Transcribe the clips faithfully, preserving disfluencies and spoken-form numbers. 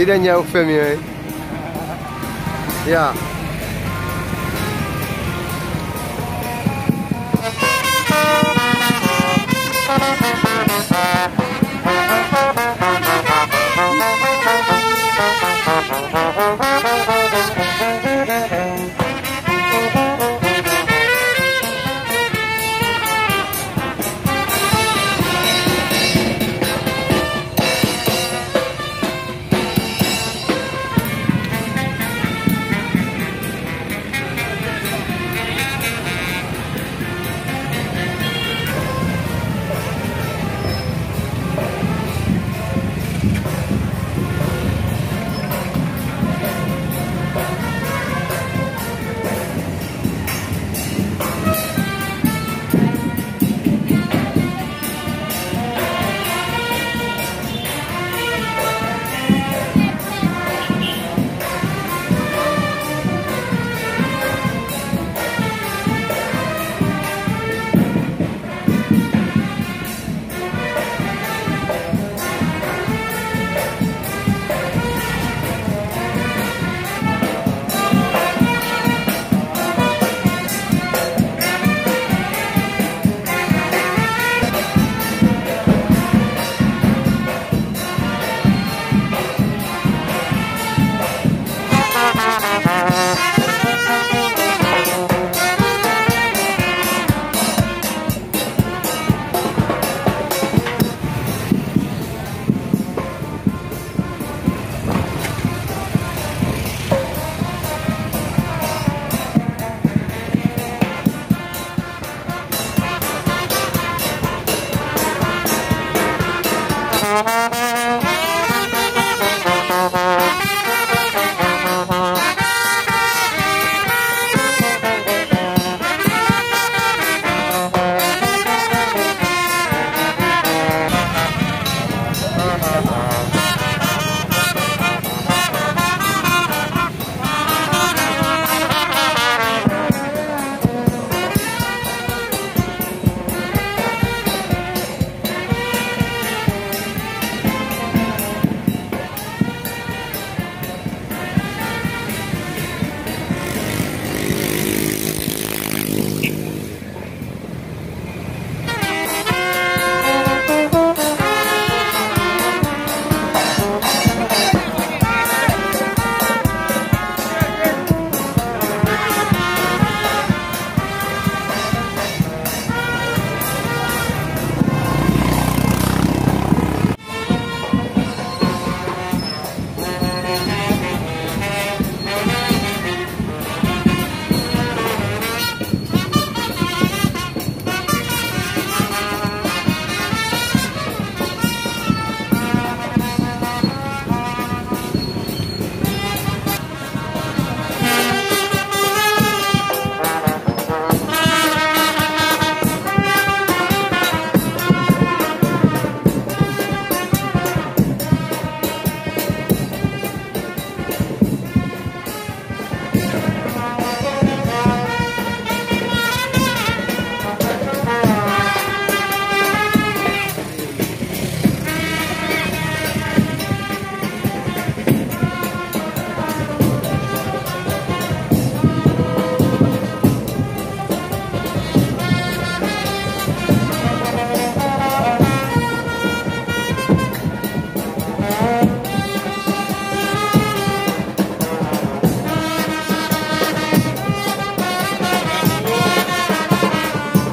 E dènyè ou fèmen an, wi. Ya.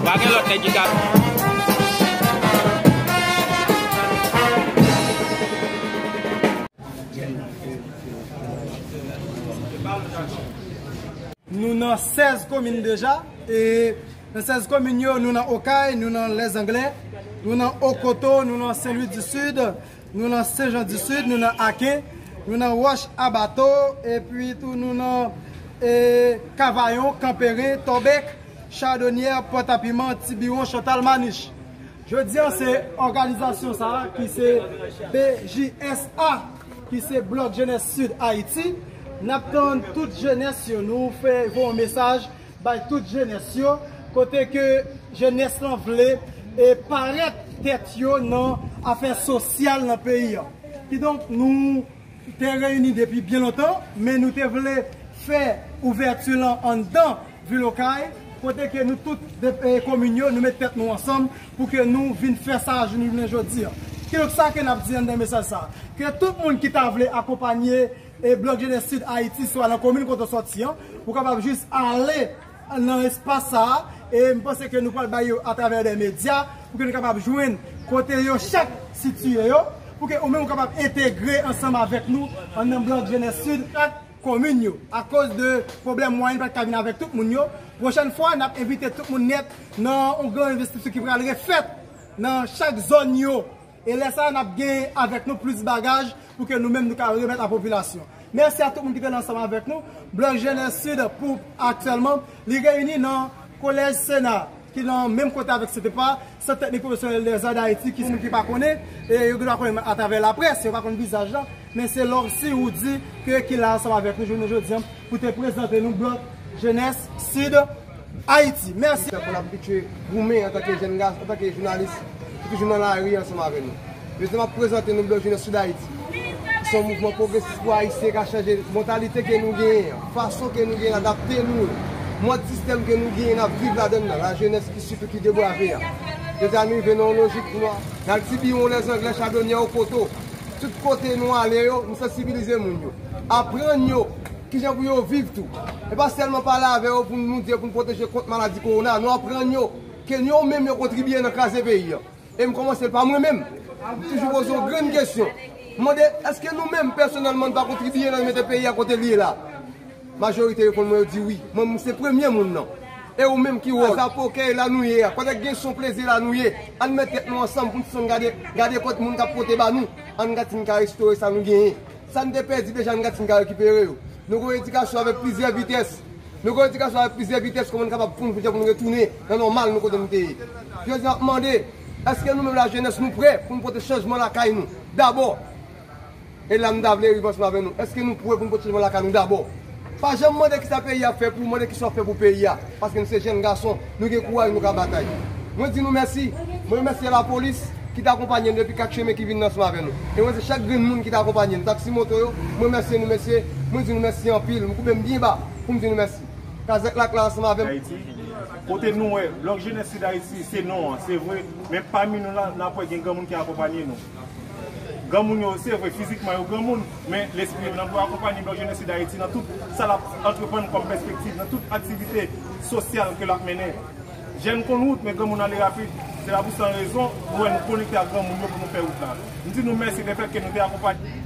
Pa gen lòt nèg ki ka. Nou nan sèz komin deja, e nan sèz komin yo, nou nan Okay, nou nan Lèzanglè, nou nan Okoto, nou nan Sen Lwi di Sid, nou nan Sen Jan di Sid, nou nan Aken, nou nan Wòch Abato, epi tou nou nan, e, Kavayon, Kanperen, Tòbèk, Chadonyè, Pòtapiman, Tibiwon, Chantal, Manich. Jodi a, se òganizasyon sa a ki se B J S A, ki se Blòk Jenès Sid Ayiti. N ap tann tout jenès yo, nou fè voye yon mesaj bay tout jenès yo, kote ke jenès lan vle e parèt tèt yo nan afè sosyal nan peyi a. Kidonk, nou Te reyini depi byen lontan, men nou te vle fè ouvèti lan anndan vil Okay, kote ke nou tout de, eh, komin yo, nou met tèt nou ansanm pou ke nou vin fè sa jounen jodi an. Kidonk sa ke n ap di anndan mesaj sa, ke tout moun ki ta vle akonpanye, eh, Blòk Jenès Sid Ayiti, swa nan komin kote w sòti an, ou kapab jis ale nan espas sa a, e m panse ke nou pral bay yo atravè de medya, pou ke nou kapab jwenn kote yo chak sitiye yo, pou ke ou menm ou kapab entegre ansanm avèk nou anndan Blòk Jenès Sid ak komin yo. Akoz de pwoblèm mwayen pa t ka vin avèk tout moun yo, pwochèn fwa, n ap envite tout moun nèt nan yon gran envestitisyon ki pral refèt nan chak zòn yo. E lè sa a, n ap gen avèk nou plis bagaj pou ke nou menm nou ka remèt a popilasyon. Mèsi a tout moun ki te la ansanm avèk nou. Blòk Jenès Sid pou aktyèlman, li reyini nan Kolèj Sena, ki nan menm kote avèk C T P A, Sant Teknik Pwofesyonèl Dèzà Dayiti, ki moun ki pa konnen, e yo gendwa konnen atravè laprès, yo pa konn vizaj lan, men se Lorcy Roudy ke ki la ansanm avèk nou jounen jodi an pou te prezante nou Blòk Jenès Sid Ayiti. Mèsi. Pou n ap pitye goumen antanke jèn gason, antanke jounalis, ki toujou nan lari ansanm avè nou. Jodi a m ap prezante nou Blòk Jenès Sid Ayiti, ki se yon mouvman pwogresis pou Ayisyen ka chanje mantalite ke nou genyen an, fason ke nou genyen adapte nou, mòd sistèm ke nou genyen n ap viv ladann nan, lajenès ki sitou ki debrave a. Jodi a nou rive nan yon lojik pou nou al tibiwon lèzanglè, chabonyè, okoto. Tout kote nou ale yo, nou sansibilize moun yo. Aprann yo kijan pou yo viv tou. E pa sèlman pale avè yo pou nou di yo pou n pwoteje kont maladi kowona. Nou aprann yo ke yo menm yo kontribye nan kraze peyi a. E m kòmanse l pa mwen menm. M toujou poze yon grenn kesyon. M mande, èske nou menm, pèsonèlman, n pa kontribye nan mete peyi a kote l ye la? Majorite reponn mwen, yo di wi. Mwen, m se premye moun nan. E ou menm ki wòl? Sa pokè la nou ye a. Pandan gen son plezi la nou ye. Ann met tèt nou ansanm pou n sonn gade, gade kot moun k ap pote ba nou. Ann gad si n ka restore sa nou genyen. Sa n te pèdi deja, ann gad si n ka rekipere yo. Nou gen yon edikasyon avèk plizyè vitès. Nou gen yon edikasyon avèk plizyè vitès, kòman n kapab pou n, pou n retounen nan nòmal nou kote nou te ye. Jodi a, m ap mande, èske nou menm lajenès, nou prè pou n pote chanjman lakay nou dabò? E la m ta vle rive ansanm avè nou. Èske nou prè pou n pote chanjman lakay nou dabò? Pa janm mande kisa peyi a ap fè pou ou, mande kisa w ap fè pou peyi a. Paske nou se jèn gason, nou gen kouraj, nou ka batay. Mwen di nou mèsi. Mwen remèsye lapolis ki te akonpanye n depi kat chemen ki vin ansanm avè nou. E mwen remèsye chak grenn moun ki te akonpanye n. Taksi moto yo, mwen remèsye nou mesye. Mwen di nou mèsi anpil. Mwen koube m byen ba pou m di nou mèsi. Kazèk la k la ansanm avè m. Ayiti, kote nou wè Blòk Jenès Sid Ayiti, se non an, se vre, men pami nou la, n ap wè gen granmoun ki akonpanye nou. Granmoun yo, se vre, fizikman yo granmoun, men lespri yo nan pou akonpanye Blòk Jenès Sid Ayiti nan tout sa l ap antreprann kòm pèspektiv, nan tout aktivite sosyal ke l ap mennen. Jèn konn wout, men granmoun ale rapid. Se la pou sa rezon, nou wè nou konekte ak granmoun yo pou nou fè wout la. M di nou mèsi lefètke nou te akonpanye.